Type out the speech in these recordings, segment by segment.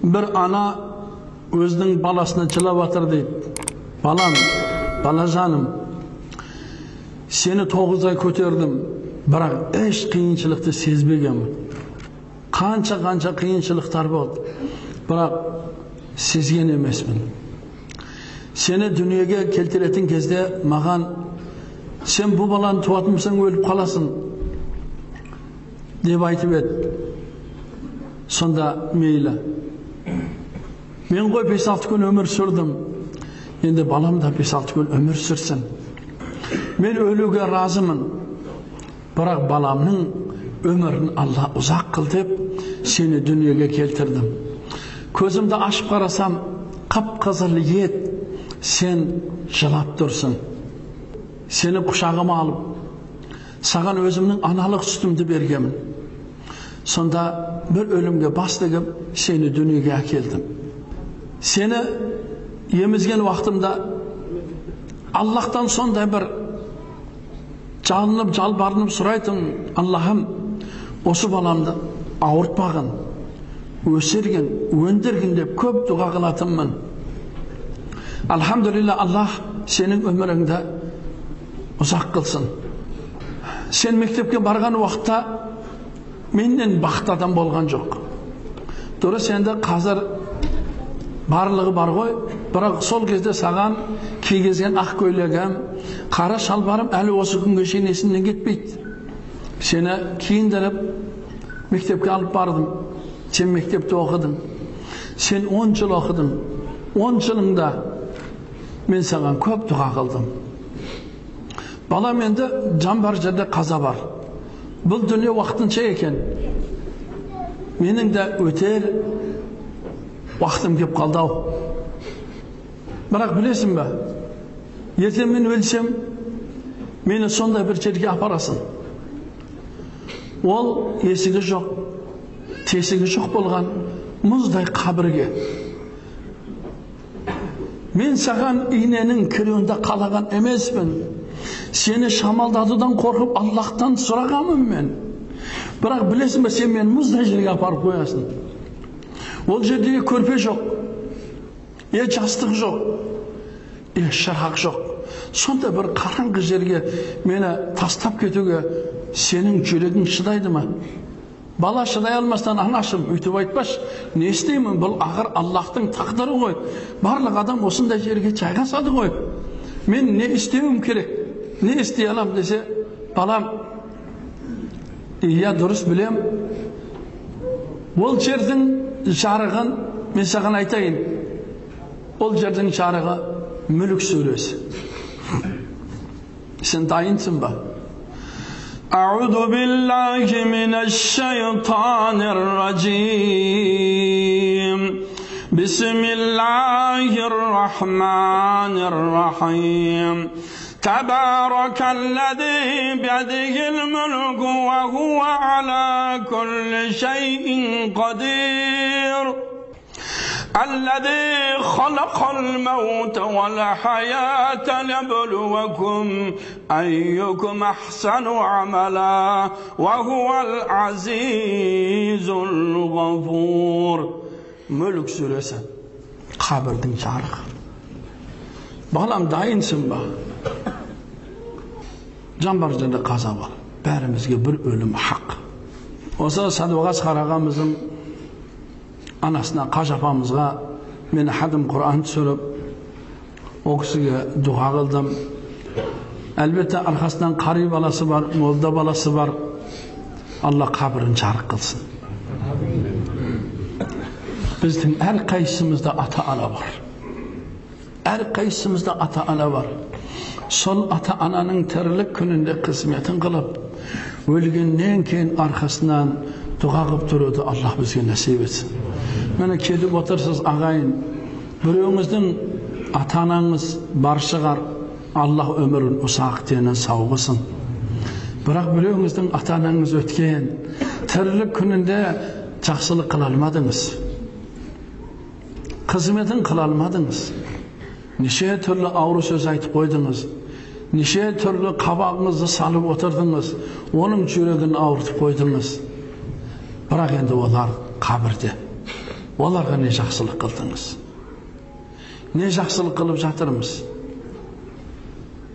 Бір ана өзінің баласына жылап жатыр дейді. Балам, балажаным, сені 9 ай көтердім, бірақ еш қиыншылықты сезбегенмін. Қанша-қанша қиыншылықтар болды, бірақ сезген емеспін. Сені дүниеге келтіретін кезде маған, сен бұл баланы туатын болсаң өліп қаласың деп айтып еді. Сонда мейлі. Мен ғой 5-6 күн өмір сүрдім. Енді балам да 5-6 күн өмір сүрсін. Мен өлуге разымын. Бірақ баламның өмірін Алла ұзақ қыл деп сені дүниеге келтірдім. Көзімді ашып қарасам, қып-қызыл ет, сен жылап тұрсың. Сені құшағыма алып, саған өзімнің аналық сүтімді бергенмін. Сонда бір өлімге бас тігіп, сені дүниеге әкелдім. Сені емізген уақытымда Аллахтан сондай бір жалынып, жалбарынып сұрайтын, Аллахым, осы баламды ауыртпағын, өсіргін, өндіргін деп көп дұға қылатынмын. Алхамдулилля, Аллах сенің өміріңді ұзақ қылсын. Сен мектепке барған уақытта менен бақытты адам болған жоқ. Дұрыс, енді қазір барлығы бар ғой, бірақ сол кезде саған кигізген ақ көйлегім, қара шалбарым әлі осы күнге шейін есімнен кетпейді. Сені киіндіріп мектепке алып бардым. Сен мектепте оқыдың. Сен 10 жыл оқыдың. 10 жылыңда мен саған көп дұға қылдым. Балам, енді жан бар жерде қаза бар. Бұл дүние уақытынша екен. Менің де өтер уақытым кеп қалды ау. Бірақ білесің бе, ертең мен өлсем, мені сондай бір жерге апарасың. Ол есігі жоқ, тесігі жоқ болған мұздай қабірге. Мен саған иненің кіруінде қалаған емеспін. Сені шамалдатудан қорқып Аллахтан сұрағанмын мен. Бірақ білесің бе, сен мені мұздай жерге апарып қоясың. Ол жерде көрпе жоқ, жастық жоқ, шырақ жоқ. Сонда бір қараңғы жерге мені тастап кетуге сенің жүрегің шыдайды ма? Бала шыдай алмастан, анашым, өйтіп айтпашы, не істеймін, бұл ақыр Аллахтың тағдыры ғой. Барлық адам осындай жерге жайғасады ғой. Мен не істеуім керек, не істей алам десе, балам, иә, дұрыс білем, ол жердің жарығын мен саған айтайын. Ол жердің жарығы Мүлік сүресі. Сен дайынсың ба? أعوذ بالله من الشيطان الرجيم. بسم الله الرحمن الرحيم. تبارك الذي بيده الملك وهو على كل شيء قدير. الذي خلق الموت والحياة ليبلوكم أيكم أحسن عملا وهو العزيز الغفور. Мүлік сүресі қабірдің жарығы. Балам, дайынсың ба? Жан бар жерде қаза бар. Бәрімізге бір өлім хақ. Осы Садуақас қарағамыздың анасына, қажы апамызға мен хадым Құран түсіріп, ол кісіге дұға қылдым. Әлбетте арқасынан қари баласы бар, молда баласы бар. Алла қабірін жарық қылсын. Біздің әр қайсымызда ата-ана бар. Әр қайсымызда ата-ана бар. Сол ата-ананың тірілік күнінде қызметін қылып, өлгеннен кейін арқасынан дұға қылып тұруды Аллах бізге нәсіп етсін. Міне келіп отырсыз ағайын, біреуіңіздің ата-анаңыз бар шығар, Аллах өмірін ұзақ денін сау қылсын. Бірақ біреуіңіздің ата-анаңыз өткен, тірілік күнінде жақсылық қыла алмадыңыз, қызметін қыла алмадыңыз, неше түрлі ауру сөз айтып қойдыңыз, неше түрлі қабағыңызды салып отырдыңыз, оның жүрегін ауыртып қойдыңыз. Бірақ енді олар қабірде. Оларға не жақсылық қылдыңыз? Не жақсылық қылып жатырмыз?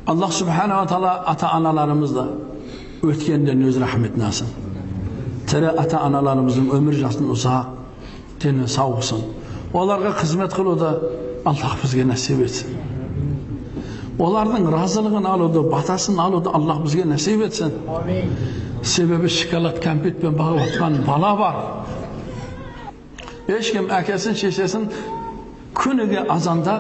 Аллах субханала тағала ата-аналарымызды өткенден өз рахметін алсын. Тірі ата-аналарымыздың өмір жасын ұзақ, дені сау қылсын. Оларға қызмет қылуды Аллах бізге нәсіп етсін. Олардың разылығын алуды, батасын алуды Аллах бізге нәсіп етсін. Себебі шоколад, кәмпитпен бағып отқан бала бар. Ешкім әкесін, шешесін күніге азанда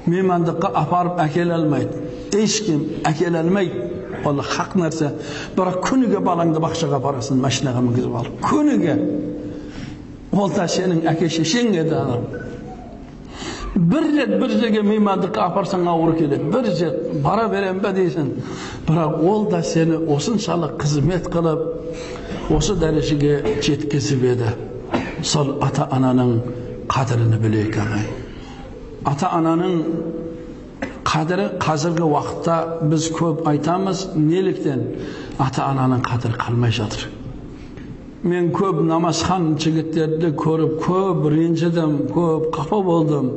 меймандыққа апарып әкеле алмайды. Ешкім әкеле алмайды. Ол хақ нәрсе. Бірақ күніге балаңды бақшаға апарасың, машинаға мінгізіп алып. Күніге. Ол да сенің әке шешең еді. Бір рет бір жерге меймандыққа апарсаң ауыр келеді. Бір рет бара берем бе дейсің. Бірақ ол да сені осыншалық қызмет қылып, осы дәрежеге жеткізіп еді. Сол ата-ананың қадірін білейік, ағайын. Ата-ананың қадірі қазіргі уақытта біз көп айтамыз, неліктен ата-ананың қадірі қалмай жатыр. Мен көп намазхан жігіттерді көріп, көп ренжідім, көп қапа болдым.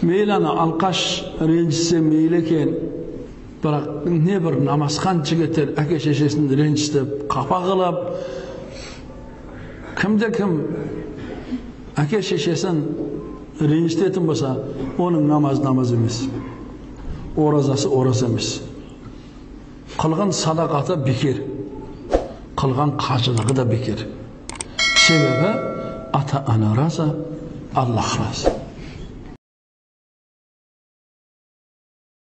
Мейлі ана алқаш ренжісе мейлі екен, бірақ не бір намазхан жігіттер әке шешесін ренжітіп, қапа қылып, кімде кім әке шешесін ренжітетін болса, оның намазы намаз емес, оразасы ораза емес, қылған садақаты бекер, қылған қажылығы да бекер. Себебі ата-ана разы, Аллах разы.